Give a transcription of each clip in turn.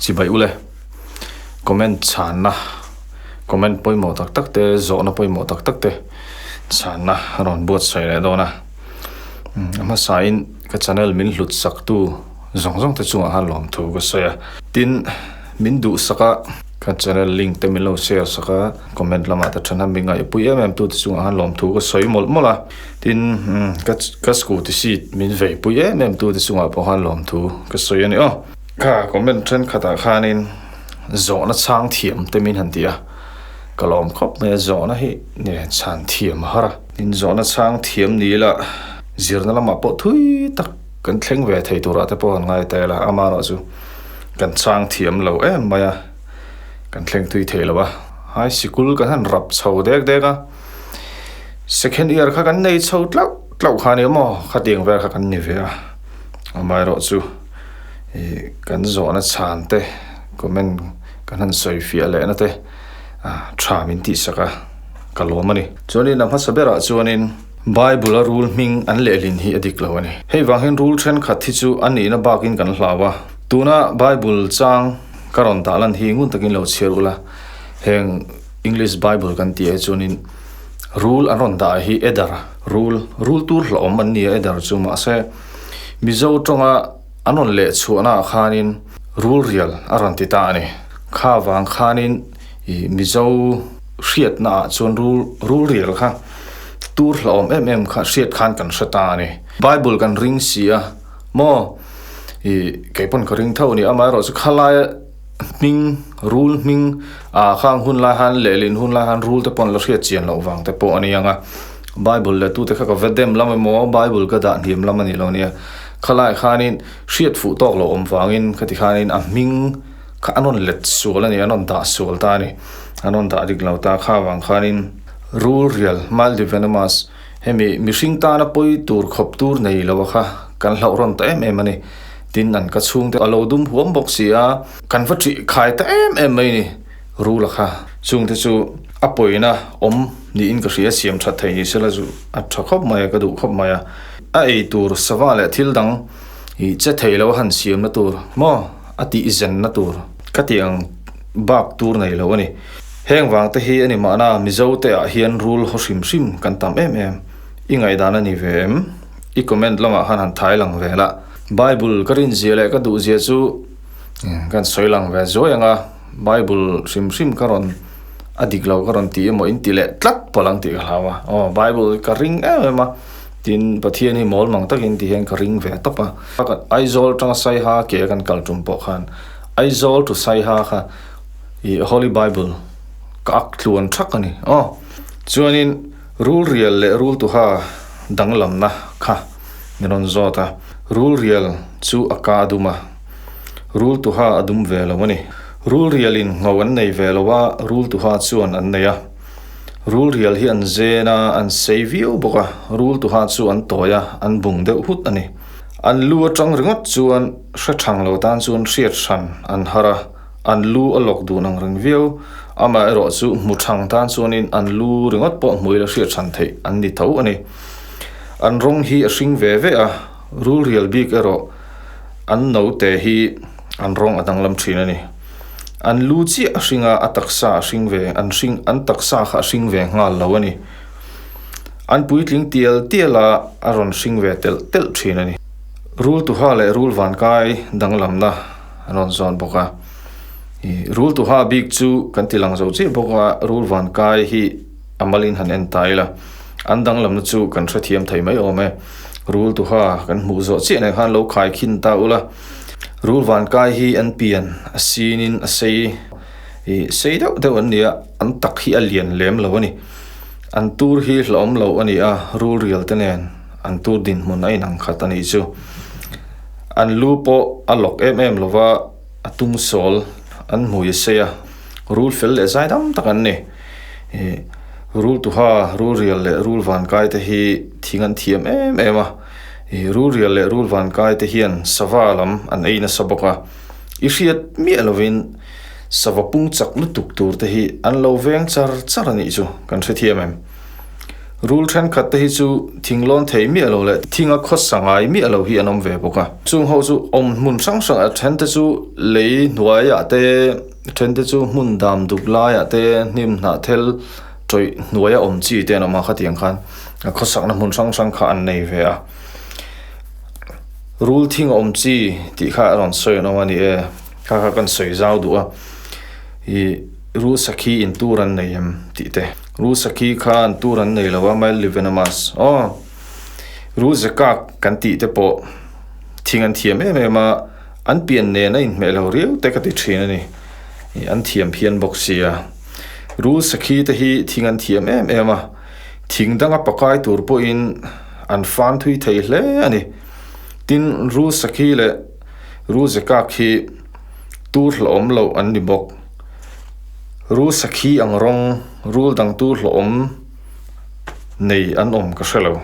Chibai ule. Comment chhanna, comment pawimawh tak tak te, zawhna pawimawh tak tak te chhanna a rawn buatsaih leh dawn a. A hmasain ka channel min hlut saktu zawng zawng te chungah khan lawmthu ka sawi a. Tin, min duhsak a, ka channel link te min lo share sak a, comment lamah te than a mi ngaihpui em em tu te chungah khan lawmthu ka sawi mawlh mawlh a. Tin, ka ka scooty seat min veipui em em tu te chungah pawh khan lawmthu ka sawi a ni aw. Kha comment thenkhatah khanin zawhna chhang thiam te min han ti a, ka lawm khawp mai a, zawhna hi nge chhan thiam a har a. Tin, zawhna chhang thiam ni ila zirna lamah pawh thui tak kan thleng ve thei turah te pawh han ngai ta ila, amaherawhchu kan chhang thiam lo em mai a, kan thleng thui thei lo a. Hai sikul kan han rap chho dek dek a, second year kha kan nei chho tlauh tlauh kha a ni maw, khatiang vel kha kan ni ve a, amaherawhchu. Ih kan zawhna chhan te comment kan han sawi fiah leh na te ah tha min tih sak a ka lawm a ni. Chuanin a hmasa berah chuanin Bible a rul hming an lehlin hi a dik lo a ni. Hei vang hian rul thenkhat hi chu a nihna bakin kan hlau a, tuna Bible chang ka rawn dah lan hi ngun takin lo chhiar ula, heng English Bible kan tih ah hi chuanin rul an rawn dah hi Eder rul, rul tur hlauhawm an ni a Eder chu mahse Mizo tawnga an rawn leh chhuahnaah khanin rul rial a rawn ti ta a ni. Kha vang khanin ih Mizo hriatnaah chuan rul rul rial kha tur hlauhawm em em kha hriat khan kan hre ta a ni. Bible kan ring si a maw ih kei pawn ka ring tho a ni. Amaherawhchu khalaia hming rul hming ah khang hun lai khan lehlin hun lai khan rul te pawh an la hriat chian loh vang te pawh a ni ang a. Bible leh tute kha ka va dem lam emaw Bible ka dah hniam lam a ni lo nia. Khalai khanin hriat fuh tawk lo awm vangin khati khanin a hming kha an rawn let sual a ni, an rawn dah sual ta a ni. An rawn dah dik lo ta kha vang khanin rul rial, mildly venomous, hemi mihring tana pawi tur khawp tur nei lo a kha kan hlauh rawn ta em em a ni. Tin an ka chhungte a lo dum huam bawk si a, kan va ṭih khai ta em em mai ni. Rula kha chungte chu a pawina awm niin ka hria, siam that thei ni sela chu a tha khawp mai a, ka duh khawp mai a. A ei tur sava leh thil dang ih che thei lo a han siamna tur maw a tih zenna tur ka tih ang bak tur nei lo a ni. Heng vang te hi a ni mahna Mizo te ah hian rul haw hrim hrim kan tam em em. I ngaihdan a ni ve em? I comment lamah khan han thai lang ve la. Bible ka rinzia leh ka duhzia chu kan sawi lang ve zuai ang a. Bible hrim hrim ka rawn a dik lo ka rawn ti emaw in ti leh tlat pawh lang tih ka hlau a, aw Bible ka ring em em a, tin Pathian hi mawl mang takin ti hian ka ring ve tawp a, Aizawl atanga Saiha ke a kan kal tum pawh khan Aizawl to Saiha kha ih Holy Bible ka ak tluan thak a ni aw, chuanin rul rial leh rul tuha danglamna kha min rawn zawt a, rul rial chu a ka a dum a. Rul tuha a dum ve lo a ni. Rul rialin ngho an nei ve lo a, rul tuha chuan an nei a. Rul rial hi an zen a, an sei viau bawk a, rul tuha chu an tawi a, an bung deuh hut a ni. An lu atang ringawt chuan hre thang lo tan chuan hriat hran an har a, an lu a lawk dun ang reng viau. Amaherawh chu hmu thang tan chuanin an lu ringawt pawh hmui la hriat hran theih an ni tho a ni. An rawng hi a hring ve ve a, rul rial bik erawh An naute hi an rawng a danglam thin a ni. An lu chiah a hring a, a taksa a hring ve, an hring, an taksa kha a hring ve nghal lo a ni. An puitling tial tial a, a rawn hring ve telh telh thin a ni. Rul tuha leh rul vankai danglamna an rawn zawn bawk a. I rul tuha bik chu kan ti lang zo chiah bawk a, rul vankai hi a malin han en ta ila. An danglamna chu kan hrethiam thei mai awm e. Rul tuha kan hmuh zawh chiah nen khan lo khai khin ta ula. Rul vankai hi an pian a sinin a sei ih sei deuh deuh an ni a, an tak hi a lian lem lo a ni. An tur hi hlauhawm lo a ni a, rul rial te nen an tur dinhmun a inang khat a nih chu. An lu pawh a lawk em em lo va, a tung sawl an hmui a sei a, rul fel leh zai dam tak an ni. Ih rul tuha, rul rial leh rul vankai te hi thing an thiam em em a, ih rul rial leh rul vankai te hian sava lam an ei nasa bawk a, i hriat miah lovin sava pung chak lutuk tur te hi an lo veng char char a nih chu kan hrethiam em. Rul thenkhat te hi chu thing lawn thei miah lo leh thinga khawsa ngai miah lo hi an awm ve bawk a. Chung ho chu awm hmun hrang hrang a then te chu lei hnuaiah te, then te chu hmun dam duk laiah te, hnim hnah thel tawih hnuaia awm chi te an awm a khatiang khan a khawsakna hmun hrang hrang kha an nei ve a. Rul thing awm chi tih kha a rawn sawi an awm a ni e, kha kha kan sawi zau duh a. Ih rul sakhi in tur an nei em tih te. Rul sakhi khan tur an nei lo a mildly venomous aw. Rul zekak kan tih te pawh thing an thiam em em a, an pian nen a inhmeh lo riau te ka ti thin a ni. Ih an thiam phian bawk sia. Rul sakhi te hi thing an thiam em em a, thing danga pakai tur pawhin an fan thui thei hle a ni. Tin, rul sakhi leh rul zekak hi tur hlawhawm loh an ni bawk. Rul sakhi ang rawng rul dang tur hlawhawm nei an awm ka hre lo.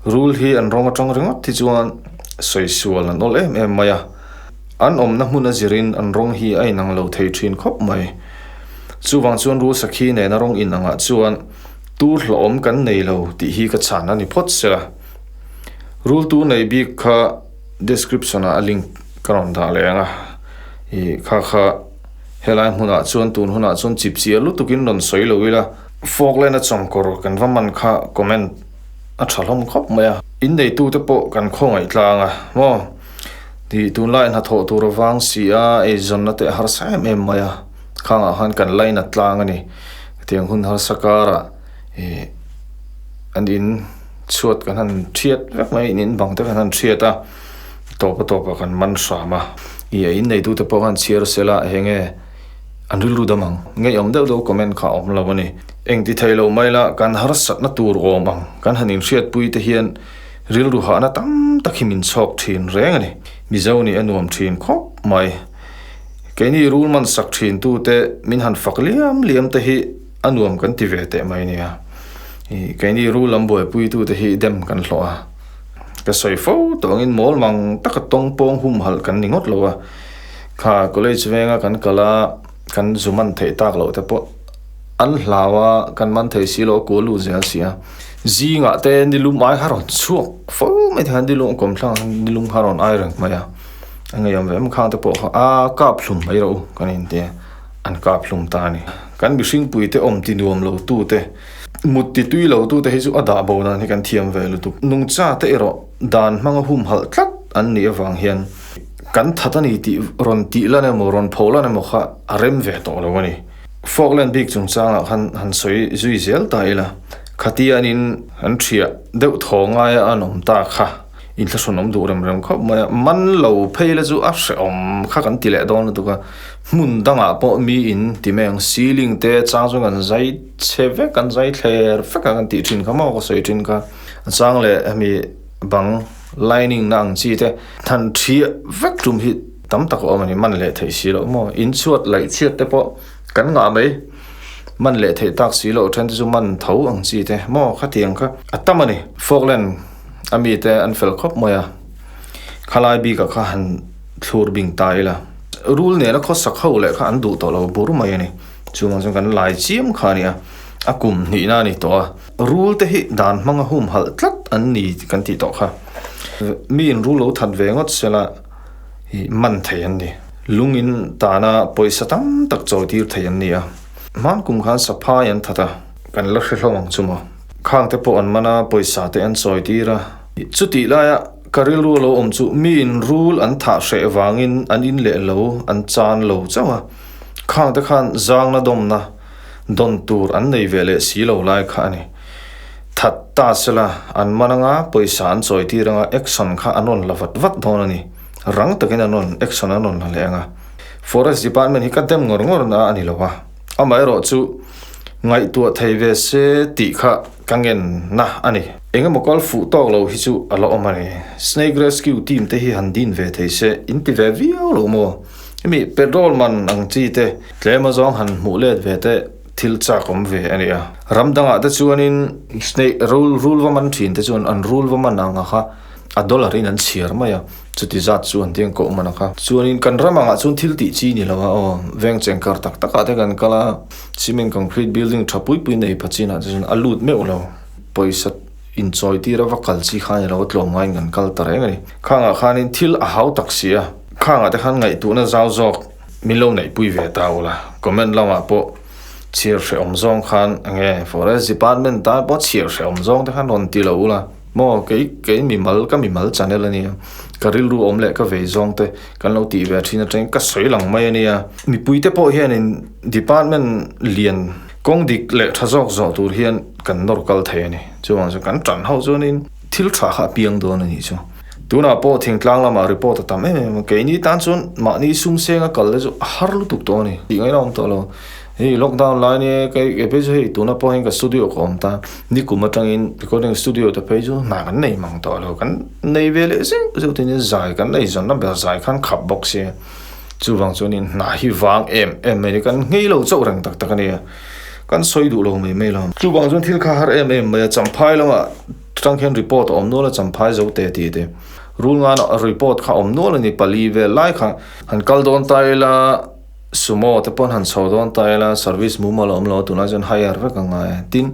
Rul hi an rawng atang ringawt hi chuan sawi sual an awl em em mai a. An awmna hmun a zirin an rawng hi a inang lo thei thin khawp mai. Chuvang chuan rul sakhi nena rawng inangah chuan tur hlawhawm kan nei lo tih hi ka chhan a ni phawt sela. Rul tu nei bik kha description ah a link ka rawn dah leh ang a, ih kha kha helai hmunah chuan tun hunah chuan chip chiah lutuk in rawn sawi lo ila Falkland a chawngkawr kan va man kha comment a tha hlawm khawp mai a, in neitu te pawh kan khawngaih tlang a maw tih tunlai hnathawh tur avang si a eizawnna te a harsa em em mai a, khangah khan kan lainat tlang a ni hetiang hun harsa karah ih an in. Chhuat kan han thiat vek mai in in bang te kan han thiat a tawp a tawp ah kan man hram a ih a in neitu te pawh khan chhiar sela heng nge an rilru dam ang ngeiawm deuh deuh comment kha a awm lo a ni engti thei lo mai la kan harsatna tur awm ang kan han inhriatpui te hian rilru hahna tam tak hi min chhawk thin reng a ni Mizo nih a nuam thin khawp mai keini rul man sak thin tu te min han fak liam liam te hi. A nuam kan ti ve teh mai nia. Ih keini rul lam buaipui tute hi dem kan hlawh a. Ka sawi fo tawh angin mawl mang taka tawng pawng humhalh kan ni ngawt lo a. Kha college venga kan kal a, kan zu man theih tak loh te pawh an hlau a, kan man thei si lo a kual lut zel si a. Zingah te nilum ai kha rawn chhuak fo mai thei a, nilum a kawm thlangah khan nilum kha rawn ai reng mai a. A ngeiawm ve em khang te pawh kha a kap hlum mai rawh u kan inti a. An kap hlum ta a ni. Kan mihringpuite awm ti nuam lo tute, mut ti tui lo tute hi chu a dah bo dan hi kan thiam ve lutuk. Nungcha te erawh dan hmanga humhalh tlat an nih avang hian kan that a ni tih rawn tih lan emaw rawn pho lan emaw kha a rem ve tawh lo a ni. Falkland bik chungchangah khan han sawi zui zel ta ila, khatianin an thiah deuh thaw ngaia an awm ta kha. Inthlahrun awm duh rem rem khawp mai a, man lo phei la chu a hrehawm kha kan ti leh dawn lutuk a, hmun dangah pawh mi in ti mai ang ceiling te chang chuan kan zai chhe vek kan zai thler vek a kan tih thin kha maw ka sawi thin kha, a chang leh hemi bang lining na ang chi te than thiah vek tum hi tam tak a awm a ni man leh theih si loh maw in chhuat laih chhiat te pawh kan ngah mai man leh theih tak si loh then te chu man tho ang chi te maw khatiang kha a tam a ni Falkland. A mite an fel khawp mai a, khalai bikah kha han thlur bing ta ila. Rul nena khawsak ho leh kha an duh tawh lo bur mai a ni. Chuvang chuan kan lai chiam kha a ni a, a kum hnihna a ni tawh a. Rul te hi dan hmanga humhalh tlat an ni kan tih tawh kha. Miin rul lo that ve ngawt sela hi man thei an ni. Lungin tana pawisa tam tak chawi tir thei an ni a. Hman kum khan saphai an that a, kan la hre hlawm ang chu maw. Khang te pawh an man a, pawisa te an chawi tir a. Chutih laia ka rilru a lo awm chu miin rul an thah hreh vangin an in leh lo, an chan lo chauh a. Khang te khan zangna dawmna dawn tur an nei ve leh si lo lai kha a ni. That ta sela an man anga pawisa an chawi tir anga action kha an rawn la vat vat dawn a ni. Rang takin an rawn action an rawn la leh anga. Forest department hi ka dem ngawr ngawr na a ni lo a. Amaherawhchu Ngaihtuah thei ve se tih kha ka ngen na a ni. Eng emaw kal fuh tawk lo hi chu a la awm a ni. Snake Rescue Team te hi han din ve thei se in ti ve viau lo maw? Hemi petrol man ang chi te tlem azawng han hmuh let ve te thil chak awm ve a ni a. Ram dangah te chuanin snake rul rul va man thin te chuan an rul va man ang a kha a dollar in an chhiar mai a. Chuti zat chu an tiang koh man a kha. Chuanin kan ram angah chuan thil tih chi ni lo a aw. Veng chengkar tak takah te kan kal a, cement concrete building tha pui pui nei pha chinah te chuan a lut meuh lo. Pawisa inchawi tir a va kal chi kha a ni lo a, tlawm ngaiin kan kal ta reng a ni. Khangah khanin thil a hau tak si a, khangah te khan ngaihtuahna zau zawk min lo neihpui ve ta ula, comment lamah pawh chhiar hrehawm zawng khan enge forest department tan pawh chhiar hrehawm zawng te khan rawn ti lo ula maw kei kei mimal ka mimal channel a nia ka rilru awm leh ka vei zawng te kan lo tih ve thin atangin ka sawi lang mai a nia mipui te pawh hianin department lian kawng dik leh tha zawk zawh tur hian kan nawr kal thei a ni chuvang chuan kan tan ho chuanin thil tha kha a piang dawn a nih chu. Tunah pawh thingtlang lamah report a tam em em a, keini tan chuan mahni sum senga kal te chu a har lutuk tawh a ni tih ngaihna a awm tawh lo. Hei lockdown lai nia kei kei phei chu hei tuna pawh hian ka studio ka awm ta, nikum atangin recording studio te phei chu hna kan nei mang tawh lo, kan nei ve leh zeuh zeuh te nia zai kan nei zawn na ber zai khan khap bawk sia, chuvang chuanin hna hi vang em em mai a ni, kan nghei lo chauh reng tak tak a nia, kan sawi duh lo mai mai lo. Chuvang chuan thil kha har em em mai a, Champhai lamah. Chutang khian report a awm nual a, Champhai zo te tih te. Rul ngan a report kha a awm nual a ni, pali vel lai kha. Han kal dawn ta ila, Sumo te pawn han chho dawn ta ila, service mumal a awm lo a, tunah chuan hire vek a ngai a. Tin,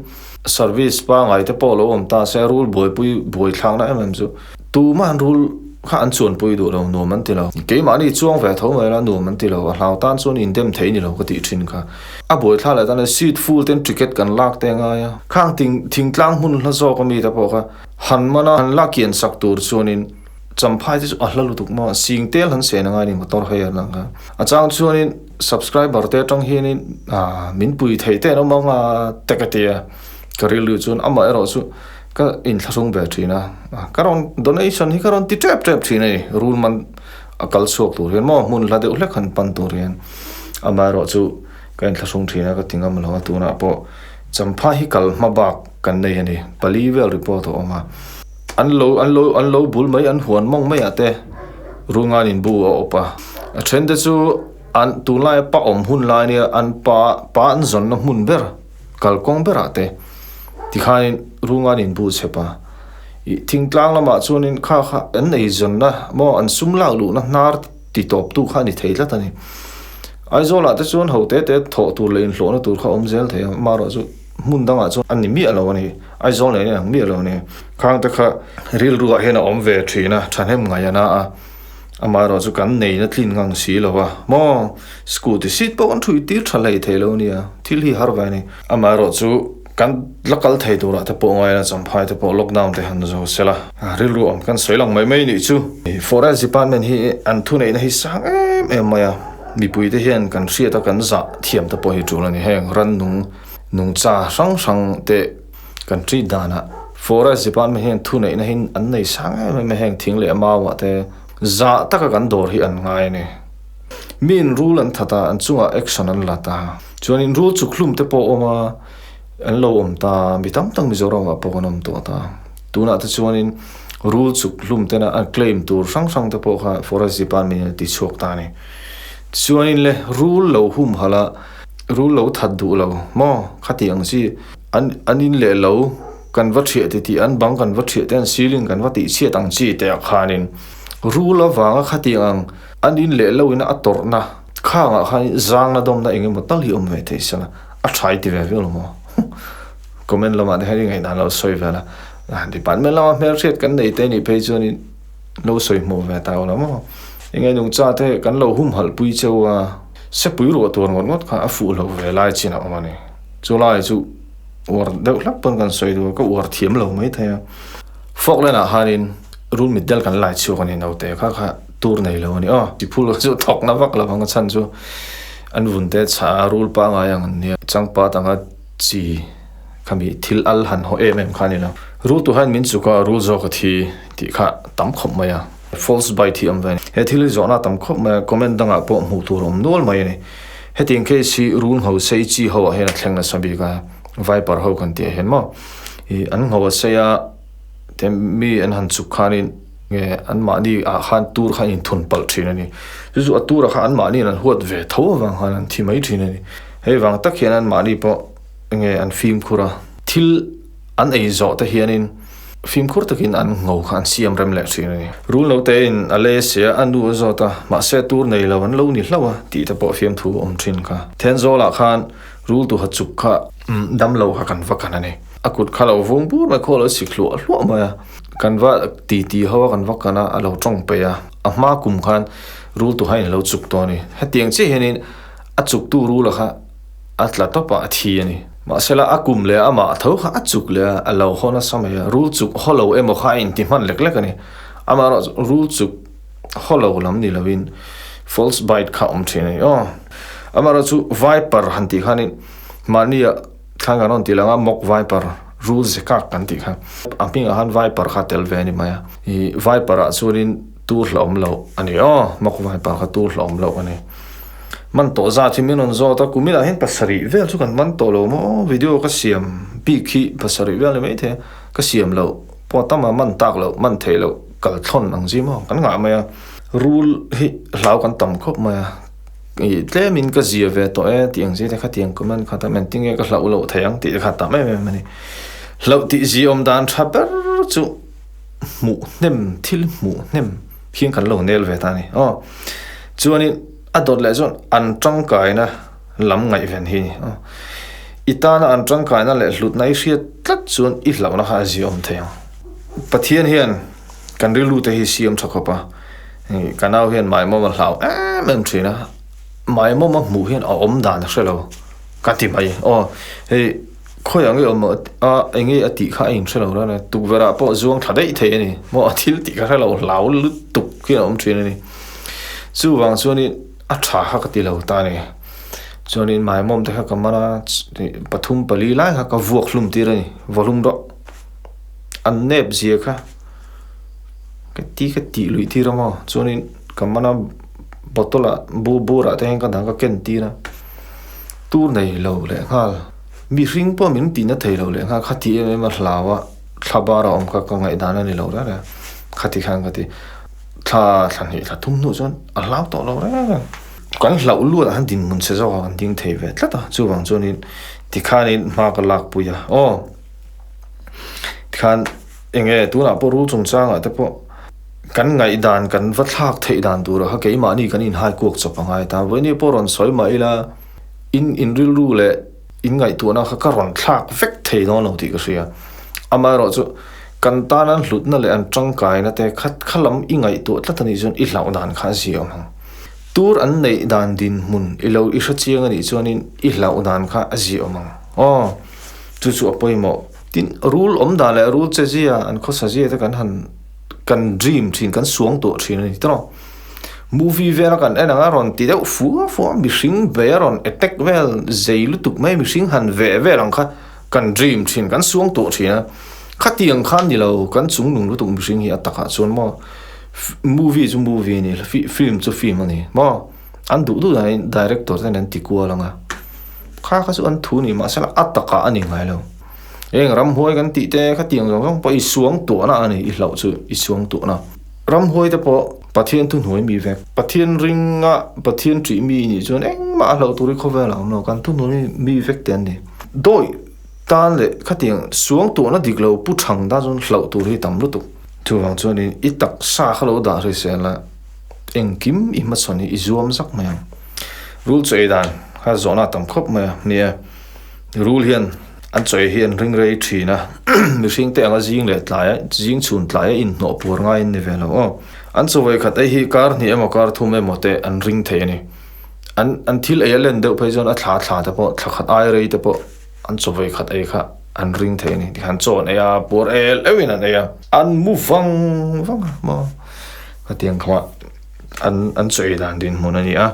service pangai te pawh lo awm ta se, rul buaipui buai thlakna em em chu tumah an rul kha an chuanpui duh lo, nuam an ti lo. Keimahni chuang ve tho mai la, nuam an ti lo, a hlau tan chuan indem thei ni lo ka tih thin kha. A buaithla leh tan seat full ten ticket kan lak te a ngai a, khang ting thingtlang hmun hla zawk ami te pawh kha han man a, han la kian sak tur chuanin Champhai te chu a hla lutuk maw, sing tel han sen a ngai a ni motor hei an ang kha. A chang chuanin subscriber te atang hianin ah min pui theih te an awm ang a te ka ti a, ka rilru chuan amah erawh chu ka inthlahrung ve thin a, ka rawn donation hi ka rawn ti tep tep thin a ni, rul man A kal chhuak tur hian maw hmun hla deuh hlek han pan tur hian amaherawh chu ka inthlahrung thin a ka ti ngam lo a tunah pawh Champhai hi kal hma bak kan nei a ni pali vel report a awm a an lo an lo an lo bul mai an huan mawng mai ah te rungan in bu a awp a a then te chu an tunlai a pa awm hun lai nia an pa pa an zawnna hmun ber kalkawng berah te tikhanin rungan in bu chep a. Ih thingtlang lamah chuanin kha kha an eizawnna maw an sum lak luhna hnar ti tawptu kha a ni thei tlat a ni. Aizawlah te chuan ho te te thawh tur leh inhlawhna tur kha a awm zel thei a, amaherawh chu hmun dangah chuan a ni miah lo a ni. Aizawl nen hian ang miah lo a ni. Khang te kha rilruah hian a awm ve thin a, thahnem ngaih a na a, amaherawh chu kan neina tlin ngang si lo a maw scooty seat pawh kan thui tir tha hlei thei lo a nia, thil hi har ve a ni. Amaherawh chu. Kan la kal thei turah te pawh ngaina Champhai te pawh lockdown te han zo sela rilru awm kan sawi lang mai mai nih chu. Forest department hi an thuneihna hi sang em em mai a, mipui te hian kan hriat a kan zah thiam te pawh hi tul a ni. Heng rannung nungcha hrang hrang te kan treat danah forest department hian thuneihna hi an nei sang em em a, heng thing leh mau ah te zah taka kan dawr hi an ngai a ni. Miin rul an that a, an chungah action an la ta. Chuanin rul chukhlum te pawh a awm a, an lo awm ta, mi tam tak Mizoramah pawh kan awm tawh ta. Tunah te chuanin rul chukhlum tena an claim tur hrang hrang te pawh kha Forest Department in a ti chhuak ta a ni. Chuanin le rul lo humhalh a, rul lo that duh lo maw khati ang chi an an in leh lo kan va thiah ti tih an bang kan va thiah te an ceiling kan va tih chhiat ang chi te ah khanin rul avanga khati ang An in leh lo ina a tawrhna khangah khan zangna dawmna eng emaw tal hi awm ve thei sela a tha i ti ve viau lo maw? Comment lamah te hian i ngaihdan lo sawi vel a, department lama hmelhriat kan nei te nih phei chuanin lo sawi hmuh ve ta lo maw? Enge nungcha te kan lo humhalh pui cheu a, sepui ruah tur ngawt ngawt kha a fuh lo ve lai chin a awm a ni. Chulai chu uar deuh hlak pawn kan sawi duh a, ka uar thiam lo maithei a. Falkland ah khanin rul mitdel kan lai chhuak a ni naute kha kha. Tur nei lo a ni aw. Tiphul kha chu thawk na vak lo ang a chhan chu an vun te chhah a rul pangai ang an nia. Changpat anga chi khami thil al han haw em em kha a ni lo. Rul tu hian min chuk a, rul zawk a thi tih kha tam khawp mai a. False bite hi a awm ve a ni. He thil hi zawhna a tam khawp mai a, comment dangah pawh hmuh tur a awm nual mai a ni. Hetiang case hi rul ngho sei chi ho ah hian a thleng nasa bik a, viper ho kan tih ah hian maw. Ih an ngho a sei a, te mi an han chuk khanin Nge anmahni ah khan tur kha an inthun palh thin a ni. Chu chu a turah khan anmahni in an huat ve tho avang khan an thi mai thin a ni. Hei vang tak hian anmahni pawh nge an fimkhur a, thil an ei zawh te hianin fimkhur takin an ngho kha an siam rem leh thin a ni. Rul note in a le sia a nu a zawt a, mahse tur nei lo an lo ni hlauh a tih te pawh fiamthu a awm thin kha. Thenzawl ah khan rul tuha chuk kha dam lo kha kan va kan a ni. A kut kha lo vung bur mai khaw a lo sik hluah hluah mai a. Kan va ti ti ho a kan va kan a, a lo tawng peih a. A hma kum khan rul tu hain a lo chuk tawh a ni. Hetiang chiah hianin a chuktu rula kha a tla tawp a, a thi a ni. Mahsela a kum leh amah tho kha a chuk leh a, a lo haw nasa mai a. Rul chuk haw lo emaw kha a inti hman lek lek a ni. Amaherawhchu rul chuk haw lo lam ni lovin false bite kha a awm thin a ni aw. Amaherawhchu viper han tih khanin mahnia thlan kan rawn tih lang a, mock viper, rul ze kak kan tih kha. A hmingah khan viper kha a tel ve a ni mai a. Ih viper ah chuanin tur hlauhawm loh a ni aw, mock viper kha tur hlauhawm loh a ni. Man tawh zat hi min rawn zawt a, kuminah hian pasarih vel chu kan man tawh lo maw, video ka siam bik hi pasarih vel ni maithei a, ka siam loh pawh tam a man tak loh, man theih loh kal thlawn ang chi maw kan ngah mai a, rul hi hlau kan tam khawp mai a, ih tlemin ka zia ve tawh e tih ang chi te kha tiang comment kha tam engtin nge ka hlauh loh theih ang tih te kha tam em em a ni, hlauh tih zia awm dan tha ber chu hmuh hnem thil hmuh hnem hian kan lo nel ve ta a ni aw chuanin a dawt leh chuan an tangkaina lam ngaihven hi a ni aw i tana an tangkaina leh hlutna i hriat tlat chuan i hlauhna kha a ziaawm thei ang Pathian hian kan rilru te hi siam tha khawp a ka nau hian maimawm a hlau em em thin a maimawm a hmuh hian a awm dan a hre lo ka ti mai aw hei. Khawi ang i awm a, eng nge a tih kha a inhre lo reng a, tukverh ah pawh zuang thla daih thei a ni. Maw a thil tih ka hre lo, hlau lutuk hian a awm thin a ni. Chuvang chuanin a tha kha ka ti lo ta a ni. Chuanin maimawm te kha ka man a, pathum pali lai kha ka vuak hlum tir a ni, vawhlum rawh. An nep zia kha ka ti ka tih luih tir a maw, chuanin ka man a bottle ah bu burah te hian ka dang ka ken tir a, tur nei lo leh nghal. Mihring pawh min tihna thei lo leh nghal khati em em a hlau a, thla bar a awm kha ka ngaihdan a ni lo reng reng, khati khan ka ti, thla thla hnih thla thum hnuh chuan a hlau tawh lo reng reng. Kan hlauh luat ah khan dinhmun che zawk ah kan ding thei ve tlat a, chuvang chuanin tikhanin hma ka lak pui a, aw tikhan eng nge tunah pawh rul chungchangah te pawh kan ngaihdan kan va thlak theih dan turah kha keimahni kan inhai kuak chawp a ngai ta, vawiin pawh rawn sawi mah ila in inrilru leh In ngaihtuahna kha ka rawn thlak vek thei dawn lo tih ka hria. Amaherawhchu, kan tan an hlutna leh an tangkaina te kha kha lam i ngaihtuah tlat a nih chuan i hlauh dan kha a zia awm ang. Tur an neih dan dinhmun i lo i hre chiang a nih chuanin i hlauh dan kha a zia awm ang. Aw, chu chu a pawimawh. Tin, rul awm dan leh rul che zia, an khawsa zia te kan han kan dream thin, kan suang tuah thin a ni tawh. Movie vel a kan en ang a rawn ti deuh fua fua a mihring ve a rawn attack vel zei lutuk mai mihring han veh vel ang kha kan dream thin kan suang tawh thin a khatiang khan ni lo kan chung nung lutuk mihring hi a takah chuan maw movie chu movie a ni film chu film a ni maw an duh duh danin director ten an ti kual ang a kha kha chu an thu ni mahse a takah a ni ngai lo heng ramhuai kan tih te khatiang zawng zawng pawh i suang tuahna a ni i hlauh chu i suang tuahna. Ramhuai te pawh Pathian thuhnuai mi vek. Pathian ringa Pathian ṭih mi nih chuan engmah a hlauh tur hi khawvel a awm lo, kan thuhnuai mi vek te an ni. Dawih tan leh khatiang suang tuahna dik lo pu thang tan chuan hlauh tur hi tam lutuk. Chuvang chuanin i taksa kha lo dah hrisel a, engkim i hmachhawn hi i zuam zak mai ang. Rul chaw ei dan kha zawhna a tam khawp mai a, nia rul hian An chawi hi an ring rei thin a, mihring te anga zing leh tlai a, zing chhun tlai a inhnawh puar ngaiin ni ve lo aw. An chawi khat ei hi kar hnih emaw kar thum emaw te an ring thei a ni. An an thil ei a len deuh phei chuan a thla thla te pawh thla khat ai rei te pawh an chawi khat ei kha an ring thei a ni. Tikhan chaw an ei a, puar el euhin an ei a, an mu vang vang a maw khatiang kha an an chawi dan dinhmun a ni a.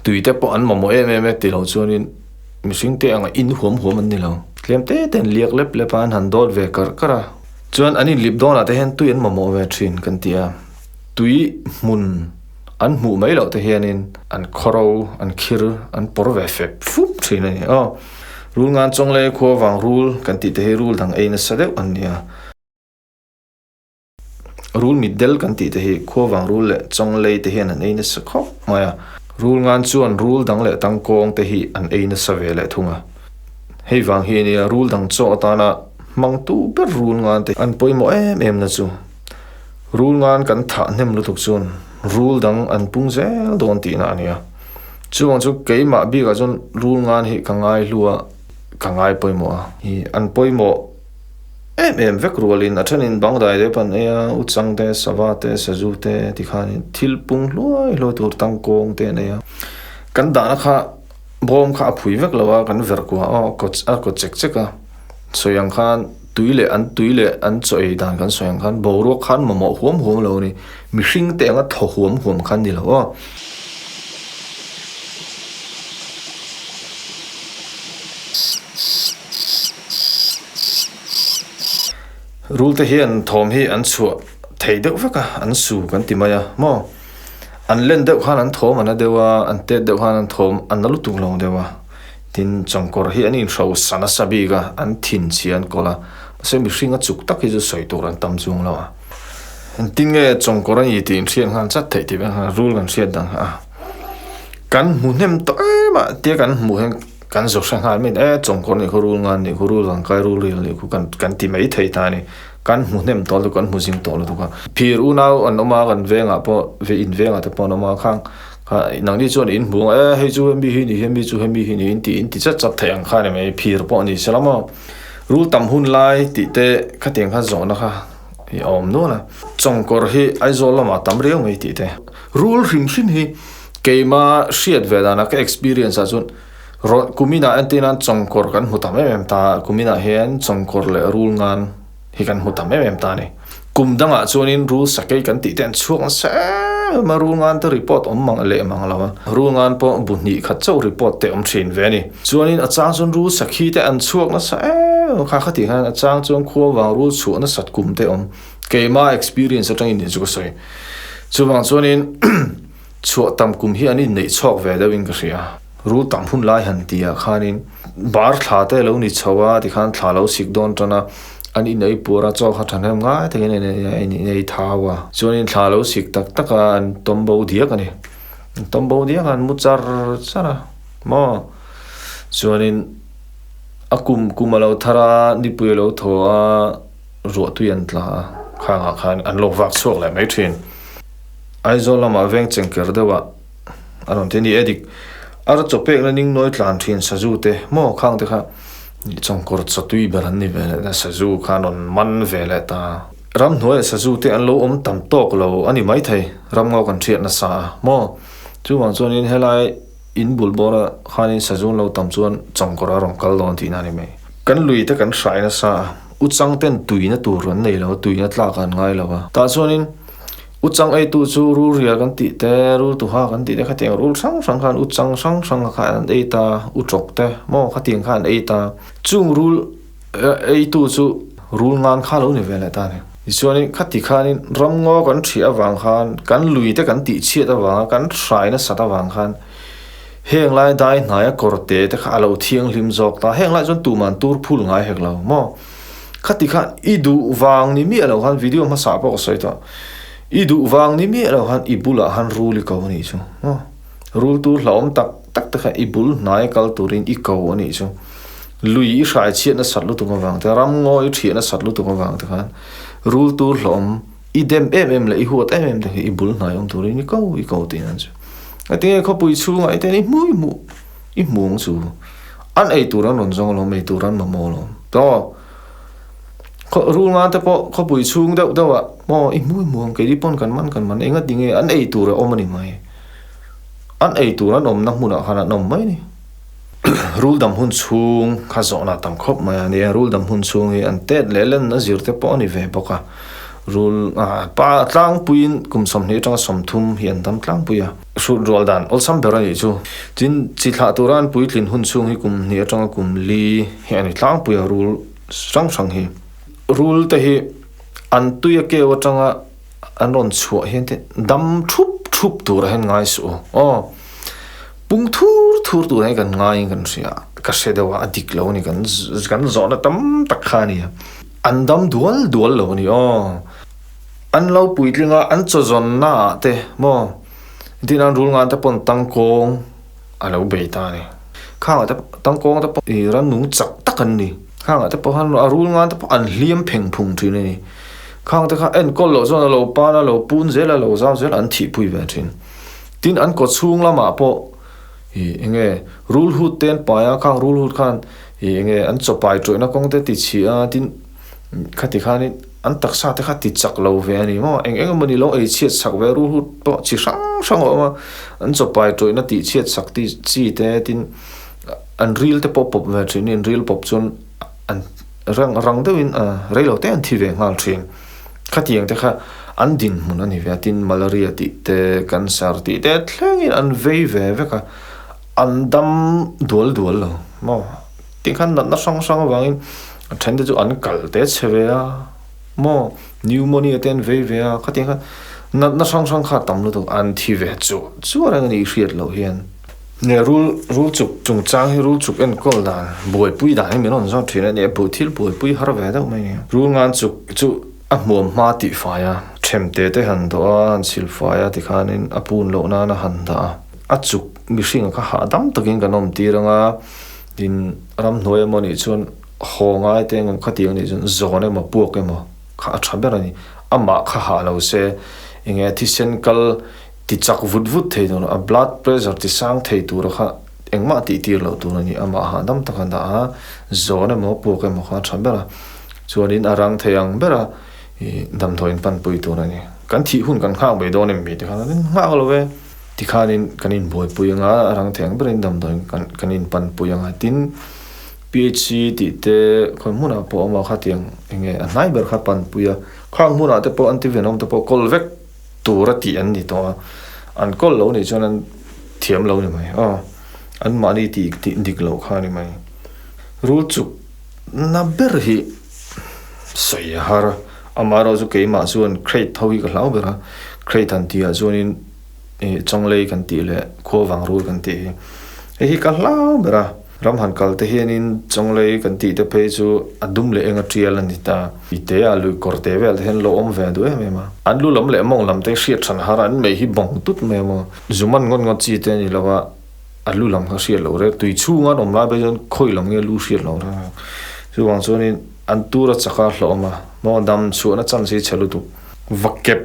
Tui te pawh an mamawh em em e tilo chuanin. Mihring te anga in huam huam an ni lo. Tlem te te an liak lep lep a, an han dawt ve karh karh a. Chuan an inlip dawnah te hian tui an mamawh ve thin kan ti a. Tui hmun an hmuh mai loh te hianin an khawro, an khir, an pawr ve fep fup thin a ni. Aw, rul ngan chawng leh khua vang rul kan tih te hi rul dang ei nasa deuh an ni a. Rul mit del kan tih te hi khuavang rul leh chawnglei te hian an ei nasa khawp mai a. Rul ngan chuan rul dang leh tangkawng te hi an ei nasa ve leh thung a. Hei vang hi ania rul dang chaw atana hmangtu ber rul ngan te an pawimawh em em na chu. Rul ngan kan thah hnem lutuk chuan rul dang an pung zel dawn tihna a nia. Chuvang chu keimah bikah chuan rul ngan hi ka ngai hlu a, ka ngai pawimawh a. Hi an pawimawh. em em vek rualin a thenin bangdai deuh pawh an ei a, uchang te, sava te, sazu te tikhanin thil pung hluai hluai tur tangkawng te an ei a. Kan dahna kha bawm kha a phui vek lo a, kan verh kuah a, a kaw chek chek a, sawi ang khan tui leh an tui leh an chaw ei dan kan sawi ang khan boruak khan mamawh huam huam lo a ni, mihring te anga thaw huam huam khan ni lo aw. Rul te hian thawm hi an chhuah thei deuh vek a, an su kan ti mai a maw? An len deuh khan an thawm a na deuh a, an tet deuh khan an thawm a na lutuk lo deuh a. Tin, chawngkawr hi an inhro sa nasa bik a, an thin chhia an kawl a, mahse mihring a chuk tak hi chu sawi tur an tam chung lo a. Engtin nge chawngkawr a ni tih inhriat nghal chat theih tih vek khan rul kan hriat dan kha a. Kan hmu hnem tawh em a, tia kan hmuh hian kan zawh hre nghal mai e chawngkawr nih khu rul ngan nih khu rul vangkai rul rial nih khu kan kan ti mai thei ta a ni. Kan hmu hnem tawh lutuk kan hmu zing tawh lutuk a. Phir unau an awm a kan vengah pawh ve in vengah te pawh an awm a khang kha nangni chuan in hmu ang e hei chu hemi hi ni hemi chu hemi hi ni in tih in ti chat chat theih ang kha a ni mai phir pawh a ni se la maw. Rul tam hun lai tih te khatiang khan zawhna kha i awm nual a. Chawngkawr hi Aizawl lamah tam riau mai tih te. Rul hrim hrim hi keima hriat ve dana ka experience ah chuan rawn kuminah entir nan chawngkawr kan hmu tam em em ta a, kuminah hian chawngkawr leh rul ngan hi kan hmu tam em em ta a ni. Kum dangah chuanin rul sakei kan tih te an chhuak nasa em em a, rul ngan te report awm mang leh mang lo a, rul ngan pawh bu hnih khat chauh report te awm thin ve a ni. Chuanin a chang chuan rul sakhi te an chhuak nasa em em a, kha khatih khan a chang chuan khua vang rul chhuah nasat kum te awm. Keima experience atangin nih chu ka sawi. Chuvang chuanin chhuah tam kum hi an inneih chhawk ve deuhin ka hria. Rul tam hun lai han tihah khanin bar thla te lo ni chho a tikhan thla lo sik dawn tan a, an inei puar a chaw kha thahnem ngai takin an inei thau a. Chuanin thla lo sik tak tak a an tawm bo diak a ni. An tawm bo diak a an mu char char a maw. Chuanin a kum kum a lo thar a nipui a lo thaw a. Ruahtui an tla a, khangah khan an lo vak chhuak leh mai thin. Aizawl lamah veng chengker deuhah a rawn ti a ni e dik. Ar chaw pekna ning nawi tlan thin sazu te maw khang te kha chawngkawr chawtui ber an ni ve leh ta sazu kha an rawn man ve leh ta. Ramhnuaiah sazu te an lo awm tam tawk lo a ni maithei ramngaw kan hriat nasa a maw. Chuvang chuanin helai in bul bawra khanin sazu an lo tam chuan chawngkawr a rawn kal dawn tihna a ni mai. Kan lui te kan hrai nasa a. Uchang ten tuina tur an nei lo a, tuina tlak an ngai lo a. Tah chuanin uchang eitu chu rul rial kan tih te, rul tuha kan tih te khatiang rul hrang hrang khan uchang hrang hrang kha an ei ta, utrawk te maw khatiang kha an ei ta. Chung rul eitu chu rul ngan kha lo ni ve leh ta a ni. Tichuanin khati khanin ramngaw kan ṭhiah avang khan, kan lui te kan tihchhiat avanga kan hrai nasat avang khan, Heng lai dai hnaia kawr te te kha a lo thianghlim zawk ta. Heng lai chuan tuman tur phul ngai hek lo maw? Khati khan i duh vang ni miah lo khan video hmasa pawh ka sawi tawh. I duh vang ni miah lo khan i bulah khan rul i ko a nih chu maw? Rul tur hlauhawm tak tak te kha i bul hnaia kal turin i ko a nih chu. Lui i hrai chhiat nasat lutuk avang te, ramngaw i thiah nasat lutuk avang te khan rul tur hlauhawm I dem em em leh i huat em em te khi i bul hnai awm turin i ko i ko tih nan chu. Engtinge khawpui chhungah i ten i hmu i hmuh i hmu ang chu. An ei tur an rawn zawng alawm, ei tur an mamawh alawm. Aw khaw rul ngan te pawh khawpui chhung deuh deuh ah maw i hmu i hmu ang keini pawn kan man kan man engatinge an ei tur a awm a ni mai. An ei tur an awmna hmunah khan an awm mai a ni. Rul dam hun chhung kha zawhna tam khawp mai a nia, rul dam hun chhung hi an tet leh len a zir te pawh a ni ve bawk a, rul pa tlangpuiin kum 20 atanga 30 hi an dam tlangpui a, hrut rual dan awlsam ber a nih chu. Tin, chi thlah tura an puitlin hun chhung hi kum hnih atanga kum li hi a ni tlangpui a rul hrang hrang hi. Rul te hi an tui a keu atanga an rawn chhuah hian te dam thup thup tur a hian ngai suh u aw. Pung thur thur tur hi kan ngaiin kan hria, ka hre deuh a, a dik lo a ni, kan kan zawhna tam tak kha a ni a, an dam dual dual lo a ni aw. An lo puitling a, an chaw zawnna ah te maw, tin an rul ngan te pawn tangkawng a lo bei ta a ni. Khangah te tangkawng te pawh i rannung chak tak an ni, khangah te pawh khan a rul ngan te pawh an hliam pheng phung thin a ni. Khang te kha enkawl loh chuan a lo pan a, lo pun zel a, lo zau zel a, an thihpui ve thin. Tin an kaw chhung lamah pawh ih eng nge rul hut te an pai a, khang rul hut khan ih eng nge an chaw pai tawihna kawng te ti chhi a, tin Khati khanin an taksa te kha ti chak lo ve a ni maw? Eng eng emawni lo ei chhiat sak ve ru hut pawh chi hrang hrang a awm a, an chawpai tawihna tih chhiat sak ti chi te tin an ril te pawh pawp ve thin in ril pawp chuan an rang rang deuhin rei lo te an thi ve nghal thin. Khatiang te kha an dinhmun a ni ve a, tin malaria tih te cancer tih te thlengin an vei ve vek a, an dam dual dual lo maw? Tih khan natna hrang hrang avangin a then te chu an kal te chhe ve a maw pneumonia te an vei ve a khatiang khan natna hrang hrang kha a tam lutuk an thi ve chu chu a reng a ni hriat loh hian. Nge rul rul chuk chungchang hi rul chuk enkawl dan buaipui dan hi min rawn zawt thin a nia buh thil buaipui har ve deuh mai a ni. Rul ngan chuk chu a hmuam hma tih fai a themte te han dawh a han sil fai a tikhanin a pun loh nan a han dah a a chuk mihring kha hahdam takin kan awm tir ang a. Tin, ramhnuai emaw nih chuan haw ngai te engemaw khatiang nih chuan zawn emaw puak emaw kha a tha ber a ni. Amah kha hah lo se enge thisen kal ti chak vut vut thei tur a blood pressure ti sang thei tura kha engmah tih tir loh tur a ni. Amah hahdam taka dah a, zawn emaw puak emaw kha a tha ber a. Chuanin a rang thei ang bera ih damdawiin panpui tur a ni. Kan thih hun kan nghak mai dawn em mi tikhan an nghak lo e. Tikhanin kan inbuaipui anga a rang thei ang berin damdawiin kan kan inpanpui anga tin PHC tih te khawi hmunah pawh a awm a khatiang eng nge a hnai ber kha panpui a khang hmunah te pawh antivenom te pawh kawl vek tur a tih an ni tawh a an kawl lo nih chuan an thiam lo ni mai aw an mahni tih tih dik loh kha a ni mai rul chuk na ber hi sawi a har a amaherawhchu chu keimah chuan crate ho hi ka hlau ber a crate han tihah chuanin. Ih chawnglei kan tih leh khuavang rul kan tih hi hei hi ka hlau ber a, ram han kal te hianin chawnglei kan tih te phei chu a dum leh eng a tial a ni ta, i te a lui kawr te vel te hian lo awm ve duh em em a, an lu lam leh mawng lam te hriat than har a, an mei hi bawng tut mai a maw, zuman ngawt ngawt chi te a ni lo a, a lu lam kha hriat loh reng, tui chhunga an awm lai phei chuan khawi lam nge lu hriat loh reng a, chuvang chuanin an tur a chak a hlawh awm a, maw dam chhuahna chance hi chhe lutuk, va kep.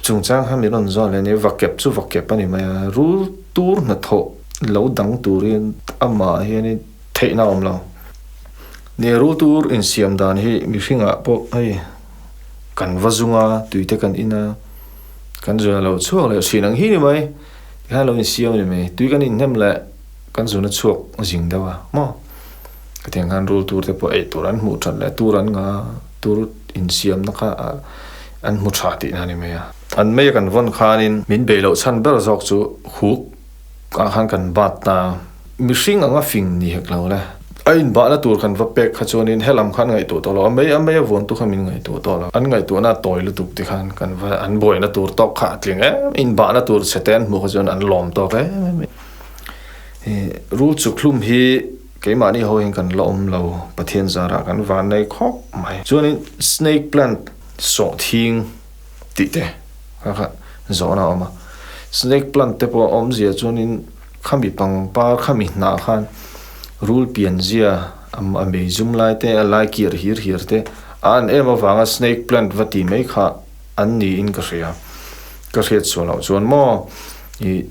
Chungchang kha min rawn zawt leh a ni, va kep chu va kep a ni mai a, rul tur hnathawh lo dang turin amah hianin theihna a awm lo. Nia rul tur insiam dan hi mihringah pawh hei kan va zung a, tuite kan in a, kan zun a lo chhuak leh thin ang hi ni mai, tikhan lo insiam a ni mai, tui kan inhnem leh kan zun a chhuak zing deuh a maw. Hetiang khan rul tur te pawh ei tur an hmuh that leh tur an nga tur insiamna kha an hmu tha tihna a ni mai a. An mei a kan vawn khanin min bei loh chhan ber zawk chu huk ah khan kan bat ta. Mihring anga fing ni hek lo le. A inbahna tur kan va pek kha chuanin helam khan ngaihtuah tawh lo a mei a mei a vuantu kha min ngaihtuah tawh lo. An ngaihtuahna a tawi lutuk ti khan kan va an buaina tur tawk kha a tling em inbahna tur chhe te an hmuh kha chuan an lawm tawk em em. Rul chukhlum hi Keimahni ho hian kan la awm lo, Pathian zarah kan van nei khawp mai. Chuanin snake plant sawhthing tih te kha kha zawhna a awm a. Snake plant te pawh a awmzia chuanin khami pangpar khami hnah khan rul pianzia a mei zum lai te a lai kir hir hir te a an em avanga snake plant va ti mai kha an niin ka hria. Ka hriat sual loh chuan maw ih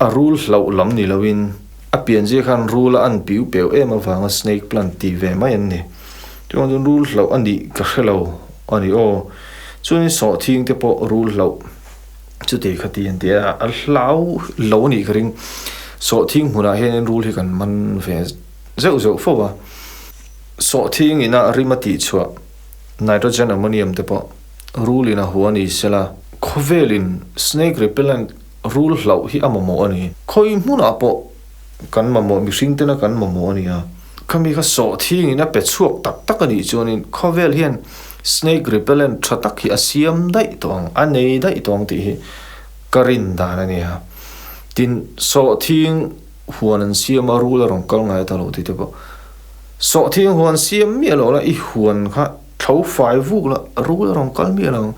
a rul hlauh lam ni loin A pianzia khan rul a an piu peu em avanga snake plant tih ve mai an ni. Chuan chuan rul hlauh a nih ka hre lo a ni aw. Chuanin sawhthing te pawh rul hlauh chuti kha ti an ti a, a hlau lo a nih ka ring. Sawhthing hmunah hianin rul hi kan man ve zeuh zeuh fo a. Sawhthing ina rim a tihchhuah nitrogen ammonium te pawh rul in a hua ni sela khawvelin snake repellent Rul hlauh hi a mamawh a ni. Khawi hmunah pawh kan mamawh, mihring tena kan mamawh a ni a. Khami kha sawhthingin a pe chhuak tak tak a nih chuanin khawvel hian snake repellent tha tak hi a siam daih tawh ang, a nei daih tawh ang tih hi ka rin dan a ni a. Tin, sawhthing huan an siam a, rul a rawn kal ngai ta lo tih te pawh. Sawhthing huan siam miah loh la, i huan kha Tho fai vuk la, rul a rawn kal miah lo ang.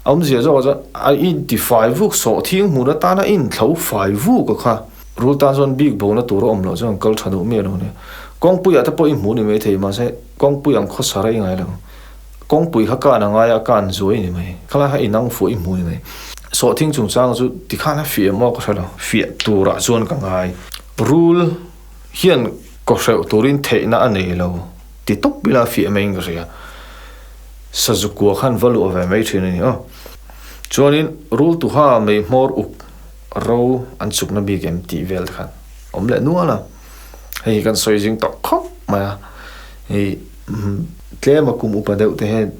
A awmzia zawkah chuan a inti fai vuk, sawhthing hmun atana inthlo fai vuk a kha. Rul tan chuan bik bona tur a awm loh chuan kal tha duh miah lo nia. Kawngpuiah te pawh i hmuh ni maithei mahse kawngpui ang khawsa rei ngai lo. Kawngpui kha kan a ngai a, kan zuai ni mai. Khalai kha inang fuh i hmu ni mai. Sawhthing chungchang chu tikhan a fiah maw ka hre lo. Fiah turah chuan ka ngai. Rul hian kawhreuh turin theihna a nei lo. Ti tawp ila fiah maiin ka hria. Sazu kua khan va luah ve mai thin a ni aw. Chuanin rul tuha mei hmawr uk ro an chukna bik em tih vel te khan awm leh nual a. Hei hi kan sawi zing tawh khawp mai a. Hei tlem a kum upa deuh te hian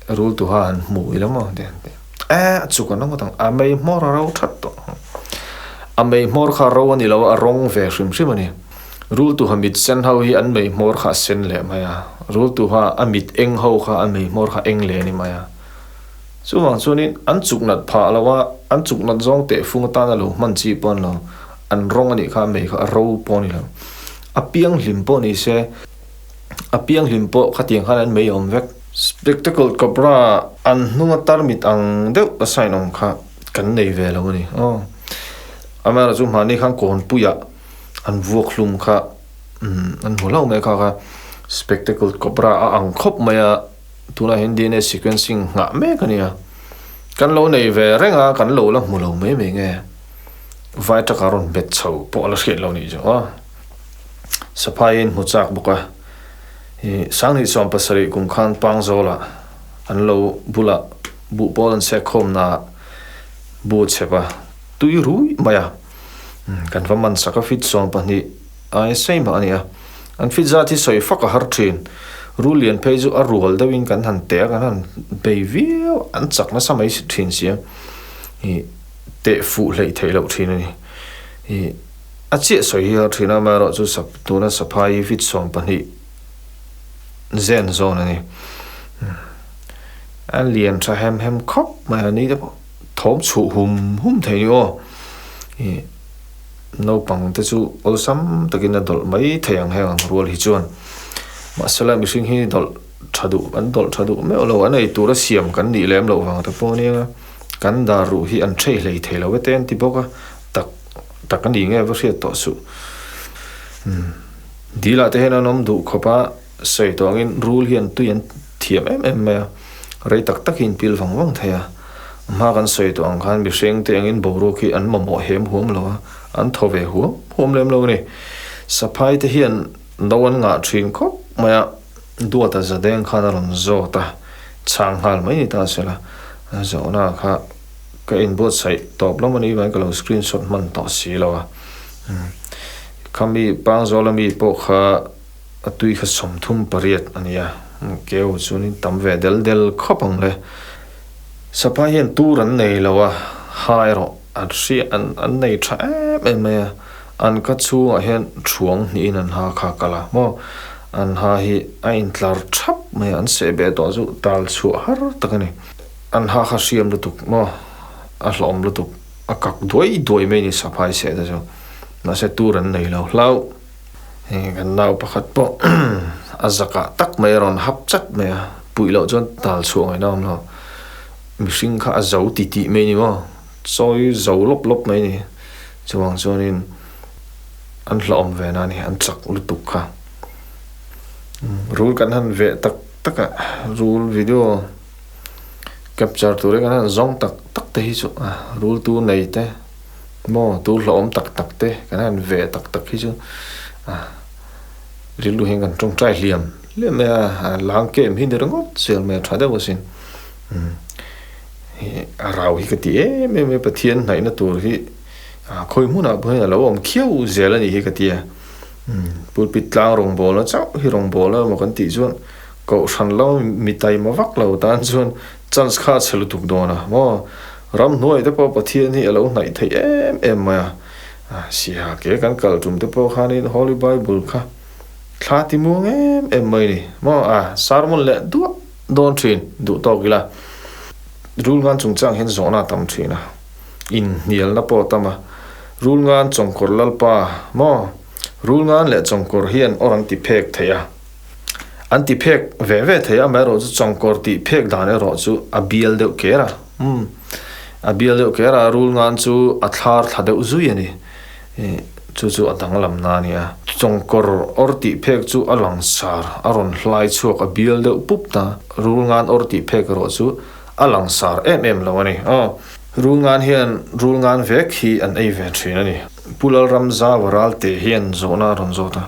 rul tuha an hmu ila maw ti an ti. E a chuk an awm ngawt ang. A mei hmawr a ro that tawh. A mei hmawr kha ro a ni lo a, a rawng ve hrim hrim a ni. Rultuha mit sen ho hi an mei hmawr kha a sen leh mai a, rultuha a mit eng ho kha a mei hmawr kha eng leh a ni mai a. Chuvang chuanin an chuk nat phah lo a, an chuk nat zawng tehfung atana lo hman chi pawh an lo, an rawng a nih kha a mei kha a ro pawh a ni lo. A pianghlim pawh ni se, a pianghlim pawh khatiang khan an mei a awm vek. Spectacle cobra an hnunga tarmit ang deuh a sign awm kha kan nei ve lo a ni. Aw. Amaherawhchu hmahni khan kawnpuiah. An vuak hlum kha an hmu hlauh mai kha kha spectacled cobra a ang khawp mai a, tunah hian dna sequencing nghah mek a nia. Kan lo nei ve reng a, kan lo la hmu lo mai mai nge. Vai taka rawn bet chho pawh a la hriat lo nih chu aw. Saphaiin hmu chak bawk a, ih 2017 kum khan Pangzawlah an lo bulah buhpawl an sek khawmnaah bu chhep a tui rui mai a. Kan va man sak a fit 12 ai sei mah a ni a, an fit zat hi sawi fak a har thin. Rul lian phei chu a rual deuhin kan han teh a, kan han bei viau a, an chak nasa mai thin si a, ih teh fuh hleih theih loh thin a ni. Ih a chiah sawi hi a har thin a, amaherawhchu sap tuna saphai hi fit 12 zen zawn a ni. A lian tha hem hem khawp mai a ni te pawh. Thawm chhuh hum hum thei ni aw. Ih naupang te chu awlsam takin a dawlh mai thei ang heng ang rual hi chuan. Mahsela mihring hi dawlh tha duh an dawlh tha duh meuh lo an ei tura siam kan nih lem loh vang te pawh ania kan dar ruh hi an thei hlei thei lo ete an ti bawk a tak tak a ni nge va hriat tawh suh. Umm dil ah te hian an awm duh khawp a sawi tawh angin rul hian tui an thiam em em mai a rei tak tak hi an pil vang vang thei a. A hma kan sawi tawh ang khan mihring te angin boruak hi an mamawh hem huam lo a, an thaw ve huam huam lem lo a ni. Saphai te hian no an ngah thin khawp mai a, duata zadeng khan a rawn zawt a, chhang nghal mai ni ta se la, a zawhna kha ka inbuatsaih tawp lam a nih vangin ka lo screenshot hman tawh si lo a. Khami Pangzawla mi pawh kha a tui kha 38 a ni a, keu chuanin tam ve del del khawp ang le. Saphai hian tur an nei lo a, ha erawh an hria an an nei tha em em mai a, an ka chhungah hian thuang hnihin an ha kha kal a maw, an ha hi a intlar thap mai a, an seh beh tawh chu tal chhuah har tak a ni. An ha kha hriam lutuk maw, a hlawm lutuk, a kak duai duai mai a ni saphai seh te chu, mahse tur an nei lo hlauh. Hei kan nau pakhat pawh a zakah tak mai a rawn hap chat mai a, puih loh chuan tal chhuah ngaihna a awm lo. Mihring kha a zo ti tih mai a ni maw, chawi zo lawp lawp mai a ni. Chuvang chuanin an hlauhawm ve na a ni, an chak lutuk kha. Rul kan han veh tak tak a, rul video capture turin kan han zawng tak tak te hi chu rul tu nei te. Maw tu hlauhawm tak tak te kan han ve tak tak hi chu rilru hian kan tawngtai hliam hliam mai a, lang kem hi ni ringawt zel mai a tha deuh asin. A rau hi ka ti em em mai Pathian hnaihna tur hi khawi hmunah pawh hian a lo awm khiau zel a nih hi ka ti a. Pulpit tlang rawngbawlna chauh hi rawngbawlna emaw kan tih chuan kohhran lo mi taima vak lo tan chuan chance kha a chhe lutuk dawn a maw. Ramhnuai te pawh Pathian hi a lo hnaih theih em em mai a, Siha ke kan kal tum te pawh khanin Holy Bible kha thla ti muang em em mai ni maw a, sermon leh duah dawn thin duh tawk ila Rulngan chungchang hian zawhna a tam thin a, inhnialna pawh a tam a, Rulngan chawngkawr lalpa maw Rulngan leh chawngkawr hian awr an ti phek thei a. An ti phek ve ve thei a, amaherawhchu chawngkawr tih phek dan erawh chu a bial deuh ker a, umm a bial deuh ker a, rul ngan chu a thlar thla deuh zui a ni, ih chu chu a danglam na a ni a. Chawngkawr awr tih phek chu a langsar a rawn hlai chhuak a bial deuh pup ta, rul ngan awr tih phek erawh chu a langsar em em lo a ni. Aw, rul ngan hian rul ngan vek hi an ei ve thin a ni. Pu Lalramzava Ralte hian zawhna a rawn zawt a.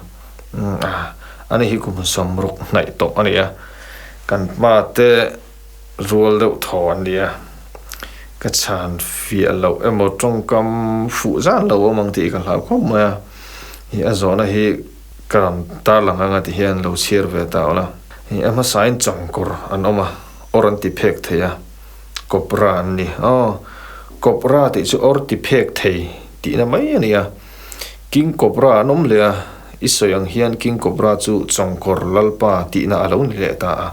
Ani hi kum 60 hnaih tawh a ni a, kan hma te rual deuh thaw an ni a, ka chhan fiah loh emaw tawngkam fuh zan lo awm ang tih ka hlau khawp mai a, ih a zawhna hi ka rawn tarlang anga ti hian lo chhiar ve ta awlh a, ih a hmasain chawngkawr an awm a, awr an ti phek thei a, kawpra an ni aw, kawpra tih chu awr ti phek thei tihna mai a ni a, King Cobra an awm leh a, i sawi ang hian King Cobra chu Chawngkawr Lalpa tihna a lo ni leh ta a.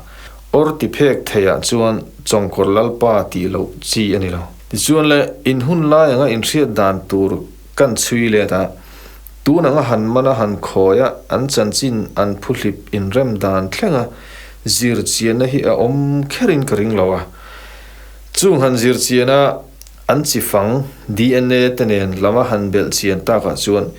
Awr ti phek theiah chuan Chawngkawr Lalpa tih loh chi a ni lo. Tichuan le, in hun lai anga inhriat dan tur kan chhui let a, tun anga han mana han khawi a, an chanchin an phuhlip inrem dan thlenga zir chianna hi a awm kherin ka ring lo a. Chung han zir chiana An chi fang, DNA, te nen lama han belh chian takah chuan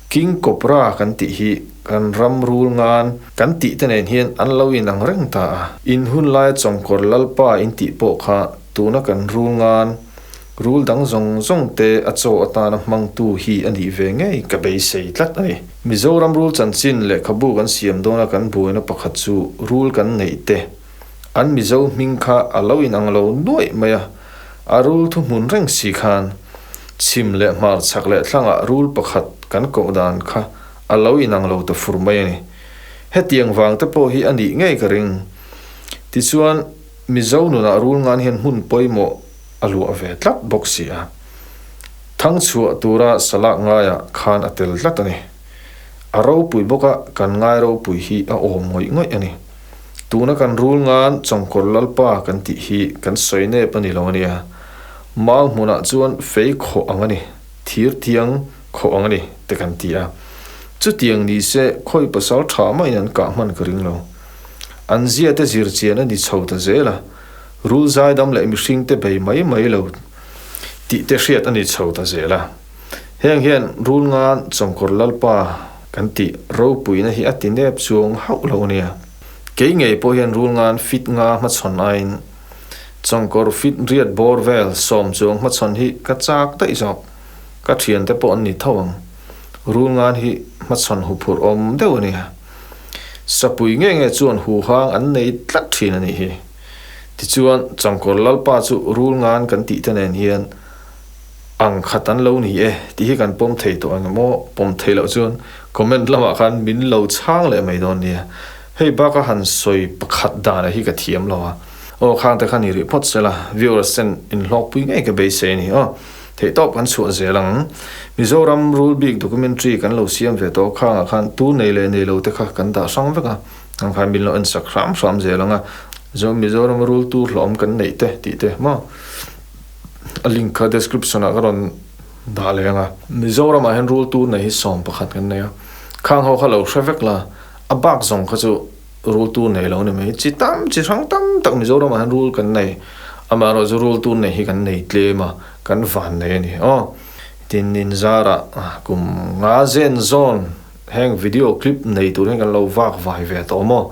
King Cobra kan tih hi kan ram rul ngan kan tih te nen hian an lo inang reng ta a. In hun laia Chawngkawr Lalpa in tih pawh kha tuna kan rul ngan, rul dang zawng zawng te a chaw atana hmangtu hi a nih ve ngei ka beisei tlat a ni. Mizoram rul chanchin lehkhabu kan siam dawna kan buaina pakhat chu rul kan neih te an Mizo hming kha a lo inang lo nuaih mai a. A rul thuhmun reng si khan chhim leh hmar chhak leh thlangah rul pakhat kan koh dan kha a lo inang lo ta fur mai a ni. Hetiang vang te pawh hi a nih ngei ka ring. Tichuan, Mizo nunah rul ngan hian hmun pawimawh a luah ve tlat bawk si a. Thang chhuah tura salak ngaiah khan a tel tlat a ni. A ropui bawk a, kan ngai ropui hi a awm ngawih ngawih a ni. Tuna kan rul ngan Chawngkawr Lalpa kan tih hi kan sawi nep a ni lo a nia. Mau hmunah chuan fei khawh ang a ni, thir tiang khawh ang a ni te kan ti a. Chutiang ni se khawi pasal tha mahin an kah hman ka ring lo. An zia te zir chian a ni chho ta zel a, rul zaidam leh mihring te bei mai mai lo tih te hriat a ni chho ta zel a. Heng hian rul ngan Chawngkawr Lalpa kan tih ropuina hi a ti nep chuang hauh lo a nia. Kei ngei pawh hian rul ngan fit nga hmachhawn aiin Chawngkawr fit riat bawr vel sawm chuang hmachhawn hi ka chak daih zawk. Ka thiante pawh an ni tho ang. Rul ngan hi hmachhawn huphurh awm deuh a nia. Sapui nge nge chuan huhang an nei tlat thin a nih hi. Tichuan Chawngkawr Lalpa chu rul ngan kan tih te nen hian Ang khat an lo ni e tih hi kan pawm thei tawh ang emaw pawm thei loh chuan comment lamah khan min lo chhang leh mai dawn nia. Hei baka han sawi pakhat danah hi ka thiam lo a. Aw khang te khan i rih phawt sela viewers ten inhlawkpui ngei ka beisei a ni aw. Theihtawp kan chhuah zel ang. Mizoram rul bik documentary kan lo siam ve tawh khangah khan tu nei leh nei lo te kha kan dah hrang vek a. Ang khan min lo en sak hram hram zel ang a. Mizoram rul tur hlawm kan neih te tih te maw. A link kha description ah ka rawn dah leh ang a. Mizoram ah hian rul tur nei hi 11 kan nei a. Khang ho kha lo hre vek la, a bak zawng kha chu rul tur nei lo ni mai. Chi tam, chi hrang tam tak Mizoram ah hian rul kan nei. Amaherawh chu rul tur nei hi kan nei tlem a, kan van nei a ni. Aw, tin inzarah kum nga zen zawn heng video clip nei tur hian kan lo vak vai ve tawh maw?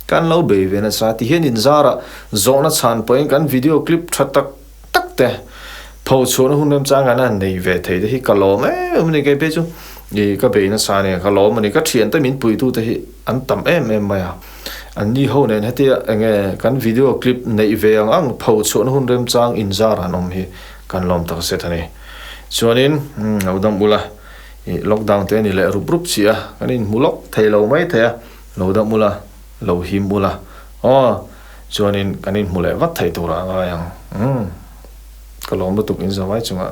Kan lo bei ve nasa ti hian inzarah zawhna chhan pawhin kan video clip tha tak tak te pho chhuahna hun remchang kan han nei ve thei te hi ka lawm em em a ni kei phei chu ih ka bei nasa a ni ka lawm a ni ka thiante min puitu te hi an tam em em mai a an ni ho nen hetia enge kan video clip neih ve ang ang pho chhuahna hun remchang inzarah an awm hi kan lawm takzet a ni chuanin lo dam ula ih lockdown te a ni leh rup rup chiah a kan inhmu lawk thei lo mai thei a. Lo dam ula, lo him ula, aw, chuanin kan inhmu leh vat thei turah a ngai ang. Umm, ka lawm lutuk in zawai chungah.